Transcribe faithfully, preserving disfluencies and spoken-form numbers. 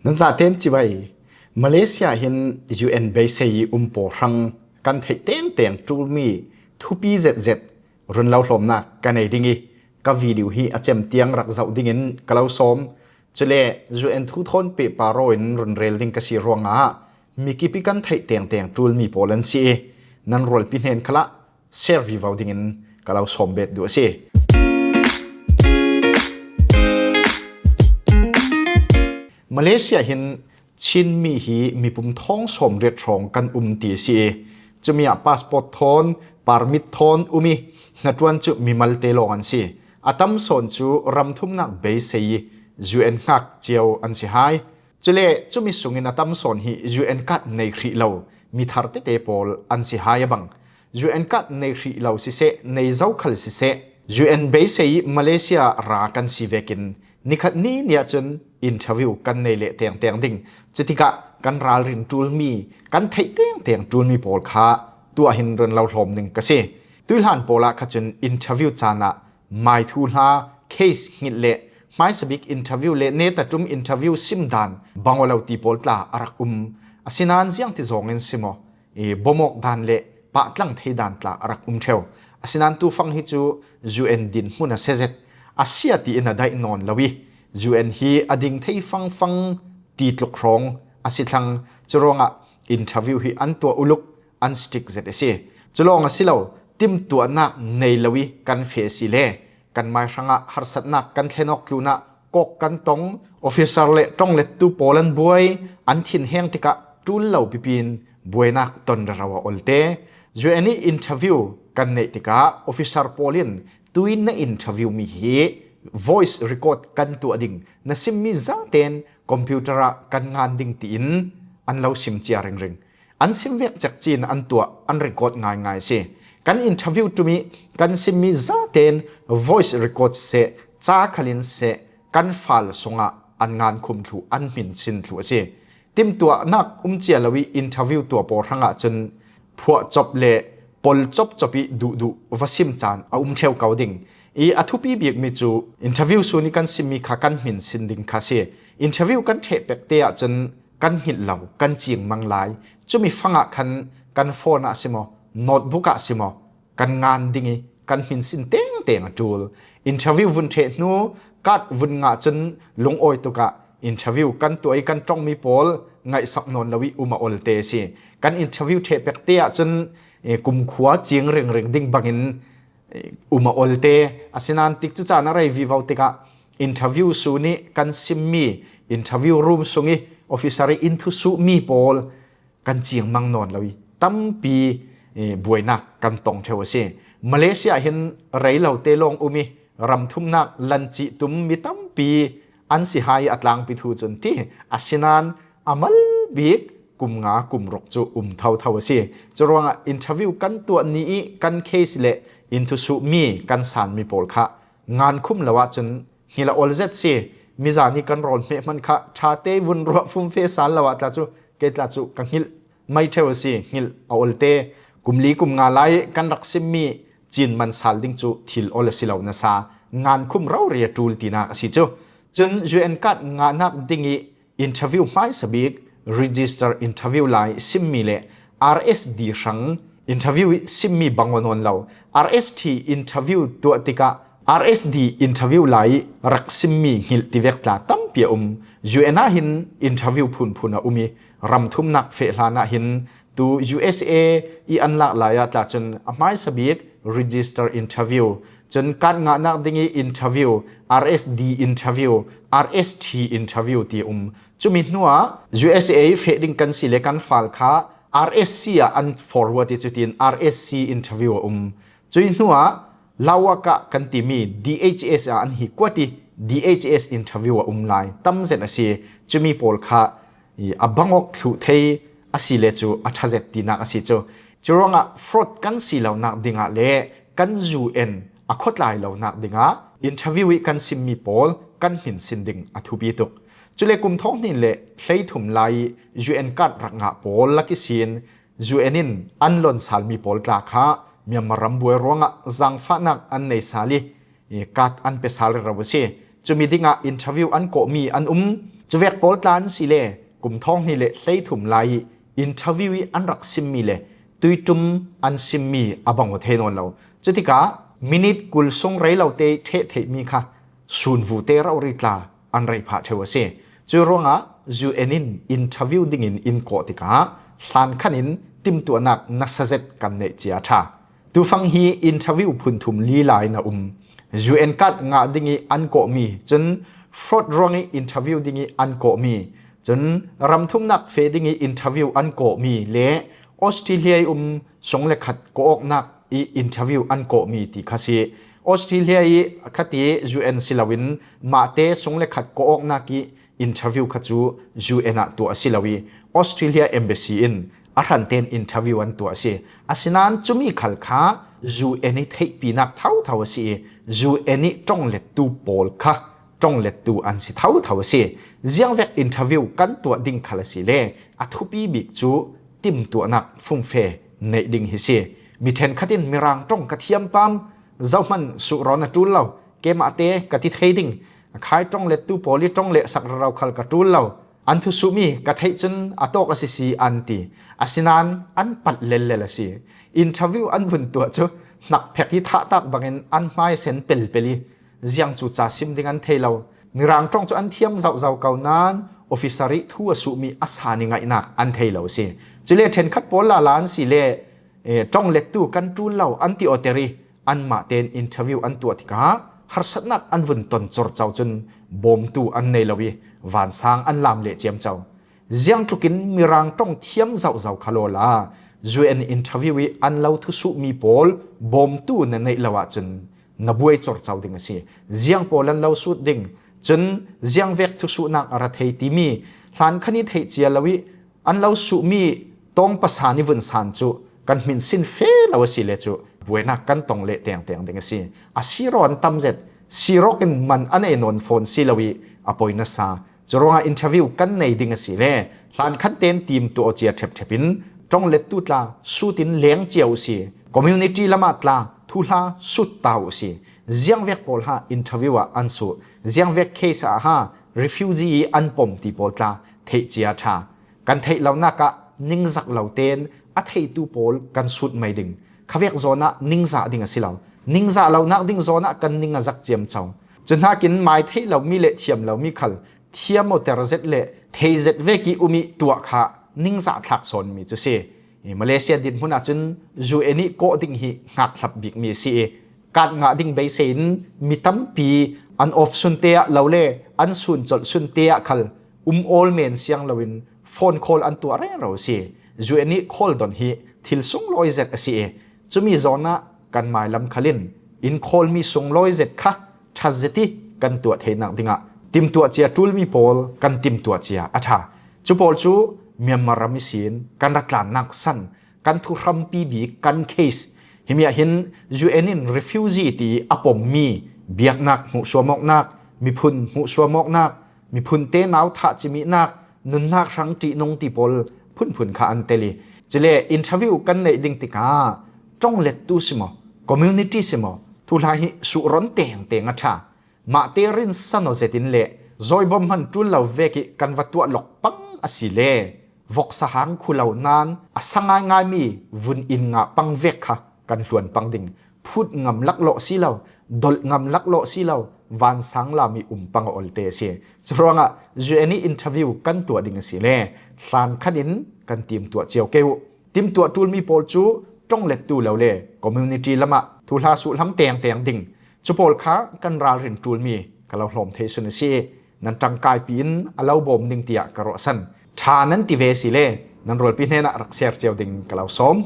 Nan zaten chibai, Malaysia hin U N beisei um pawl hrang kan theih tengteng ṭulmi thupi zetzet run lo hlawmnak ka nei ding ih, ka video hi a cem tiang rak zoh dingin ka lo sawm. Cule U N thu thawn pehpar aw in run rel ding ka si ruangah mikipi kan theih tengteng ṭulmi pawl an si ih, nan rualpi hnen khalah share vivo dingin ka lo sawm bet duh a si. Malaysia hin Chinmi hi mipum thawng sawmriat hrawng kan um ti a si ih, cumi ah passport thawn, permit thawn um ih, hnaṭuan cu mimalte lawng an si. A tam sawn cu ramthumnak beisei ih U N hngak cio an si hai. Cule cumi sungin a tam sawn hi U N card nei hrih lo mi thar tete pawl an si hai a bang. U N card nei hrih lo siseh, nei zo khal siseh, U N beisei ih Malaysia ra kan si vekin nikhat ni ni ahcun interview kan nei leh tengteng ding. Cutikah kan ralrin ṭulmi, kan theih tengteng ṭulmi pawl kha tuah hin run lo hlawm ding ka si. Tuihlan pawl ah kha cun interview caan ah maithu hla, case hngilh le hmaisabik interview le neta ṭum interview sim dan bang aw lo ti pawl tla a rak um. Asinain ziangti zawngin si maw, i bawmawk dan le pahtlang thei dan tla a rak um ṭheu. Asinain tufang hi cu U N dinhmun a si zet, a sia tiin a daih nawn lo ih U N hi a ding thei fangfang ti tluk hrawng a si thlang. Curuangah interview hi an tuah uluk, an strict zet a si. Culawng a si lo, timhtuahnak nei lo ih kan feh a si le kan mai hrangah harsatnak kan thlen awk tlunah kawk kan tong, officer le ṭonglettu pawl an buai, an thinheng tikah ṭul lo pipi in buainak ton rero a olte. U N ih interview kan neih tikah officer pawl in tuin na interview mi hi voice record kan tuah ding, na simmi zaten computer ah kan ngan ding tiin an lo sim cia ringring. An sim vek cekci in an tuah, an record ngaingai a si. Kan interview ṭum ih kan simmi zaten voice record seh, ca khalin seh, kan file sungah an ngan khum thluh, an hmin sin thluh a si. Timhtuahnak um cia lo ih interview tuah pawl hrangah cun phuah cop le pol copcop ih duhduh va sim caan a um ṭheu ko ding. I a thupi bikmi cu interview sun ih kan simmi kha kan hmin sin ding kha a si. Interview kan ṭheh pek te ahcun kan hngilh lo, kan cingmang lai. Cumi fangah khan kan phone ah si maw, notebook ah si maw, kan ngan ding ih kan hmin sin tengteng a ṭul. Interview vun ṭheh hnu, card vun ngah cun lungawi tukah interview kan tuah ih kan ṭongmi pawl ngaihsak nawn lo ih um a olte a si. Kan interview ṭheh pek te ahcun, eh, kumkhua cing ringring ding bangin, eh, um a olte. Asinain tik cu caan a rei vivo tikah interview sun ih kan simmi, interview room sung ih officer ih in thusuhmi pawl kan cingmang nawn lo ih tampi, eh, buainak kan tong ṭheu a si. Malaysia hin rei lote lawng um ih ramthumnak lancih tum mi tampi an si hai ih a tlangpi thu cun ti, asinain a mal bik kum nga kum ruk cu um thotho a si. Curuangah interview kan tuah ni ih kan case le in thusuhmi kan sanmi pawl kha ngan khum lo ahcun hngilh a ol zet si. Mizan ih kan rawl hmeh hmanh kha ṭhate vun ruah fumfe sal lo ah tla cu kei tla cu ka hngilh mai ṭheu a si. Hngilh a olte, kum li kum nga lai kan rak simmi cin man sal ding cu thil ol a si lo nasa, ngan khum rori a ṭul tinak a si cu. Cun U N card ngahnak ding ih interview hmaisabik register interview lai simmi le R S D hrang interview ih simmi bang aw nawn lo. R S T interview tuah tikah R S D interview lai ih rak simmi hngilh tivek tla tampi a um. U N ah hin interview phunphun a um ih ramthumnak feh hlan ah hin tu U S A ih an lak lai ah tla cun a hmaisabik register interview, cun card ngahnak ding ih interview, R S D interview, R S T interview ti a um. Cumi hnuah U S A ih feh ding kan si le kan file kha R S C ah an forward ih cutin R S C interview a um. Cui hnuah Lawaka kan timi D H S ah an hi kuat ih D H S interview a um lai tam zet a si. Cumi pawl kha i a bangawk thluh thei a si le cu a ṭha zet tinak a si cu. Curuangah fraud kan si lonak dingah le kan U N a khuatlai lonak dingah interview ih kan simmi pawl kan hmin sin ding a thupi tuk. Cule kum thawng hnih le hleithum lai ih U N card rak ngah pawl lak ihsin U N in an lon salmi pawl tla kha Myanmar ram buai ruangah zaangfahnak an nei sal ih, i, card an pe sal rero a si. Cumi dingah interview an kawhmi an um. Cuvek pawl tla an si le kum thawng hnih le hleithum lai i interview i an rak simmi le tuitum an simmi a bang aw thei nawn lo. Cutikah minute kul sung rei lote ṭheh theihmi kha sunvute rori tla an rei phah ṭheu a si. Cu ruangah U N in interview dingin in kawh tikah hlan khan in timtuahnak nasa zet kan neih cia a ṭha. Tufang hi interview phunthum li lai na um. U N card ngah ding i an kawhmi, cun fraud ruang i interview ding i an kawhmi, cun ramthumnak feh ding i interview an kawhmi le Australia i um sung le khat kawh awknak i interview an kawhmi ti kha si. Australia i khati U N si loin mahte sung le khat kawh awknak i interview kha cu U N ah tuah a si lo i Australia Embassy in a hranten interview an tuah a si. Asinain cumi khal kha U N i theihpinak thotho a si i U N i ṭonglettu pawl kha ṭonglettu an si thotho a si. Ziangvek interview kan tuah ding khal a si le a thupi bik cu timtuahnak fungfe neih ding hi si. Mi ṭhenkhat in Mirang ṭong ka thiam pam, zohman suhrawn a ṭul lo, keimahte ka ti thei ding, a khai ṭonglettu pawl i ṭong lehsak rero khal ka ṭul lo. An thusuhmi ka theih cun a tawk a si si an ti. Asinain an palh lellel a si. Interview an vun tuah cu hnakphek i thahtak bangin an hmaisen pelpel i ziang cu ca sim ding an thei lo. Mirang ṭong cu an thiam zohzo ko nain officer i thu a suhmi a san i ngaihnak an thei lo a si. Cule ṭhenkhat pawl lala an si le, eh, ṭonglettu kan ṭul lo an ti awter i anmah tein interview an tuah tikah harsatnak an vun ton corco cun bawmtu an nei lo i vansang an lam leh ciamco. Ziangtlukin Mirang ṭong thiam zohzo kha lawla U N interview i an lo thusuhmi pawl bawmtu na neih lo ahcun na buai corco ding a si. Ziang pawl an lo sut ding, cun ziangvek thusuhnak a ra thei timi hlan khan i theih cia lo i an lo suhmi tawng pasan i vun san cu kan hminsin fe lo a si le cu buainak kan tong leh tengteng ding a si. A siraw an tam zet, sirawk in man an ei nawn fawn si lo i a poi nasa. Curuangah interview kan nei ding a si le hlan khan ten timtuah aw cia ṭhepṭhep in ṭonglettu tla sut in leng cia uh si. Community lamah tla thuhla sut ta uh si. Ziangvek pawl ha interview ah an suh, ziangvek case ah ha refugee i an pom ti pawl tla theih cia ṭha. Kan theih lonak ah ningzak lo tein a theitu pawl kan sut mai ding. Khavek zawn ah ningzah ding a si lo. Ningzah lonak ding zawn ah kan ning a zak ciamco. Cu hnakin mai theih lomi le thiam lomi khal thiam awter zet le thei zet vek i um i tuah kha ningzah thlak sawnmi cu si. I Malaysia dinhmun ahcun U N i kawh ding hi hngakhlap bikmi a si i, card ngah ding beisei in mi tampi an off sunte ah lo le an sun colh sunte ah khal um awl men siang loin phone call an tuah rero a si. U N i call don hi thil sunglawi zet a si i, cumi zawn ah kan mailam khal in in callmi sunglawi zet kha ṭha zet i kan tuah theinak dingah timtuah cia ṭulmi pawl kan timtuah cia a ṭha. Cu pawl cu Myanmar ram ihsin kan ra tlannak san kan thuhrampi bik kan case. Himi ah hin U N in refugee ti a pommi biaknak hmuhsuam awknak, miphun hmuhsuam awknak, miphunte nau thah cimihnak, nunnak hrang ṭihnung ti pawl phunphun kha an tel i, cule interview kan neih ding tikah ṭonglettu si maw, community si maw, thuhla hi suhrawn tengteng a ṭha. Mahte rinsan aw zetin le zawibawm hman ṭul lo vek i kan va tuah lawk pang a si le voksa hang khu lo nain a sa ngaingaimi vun in ngah pang vek kha kan hluan pang ding. Phut ngam laklawh si lo, dolh ngam laklawh si lo, vansang lam i um pang a olte a si. Curuangah U N i interview kan tuah ding a si le hlan khan in kan timtuah cio ke uh. Timtuah ṭulmi pawl cu ṭonglettu lo le community lamah thuhla suhlam tengteng ding. Cu pawl kha kan ralrin ṭulmi ka lo hlawm thei sun a si i, nan ṭangkaipi in a lo bawm ning tiah ka ruahsan. Ṭha nan ti ve si le nan rualpi hnenah rak share cio ding ka lo sawm.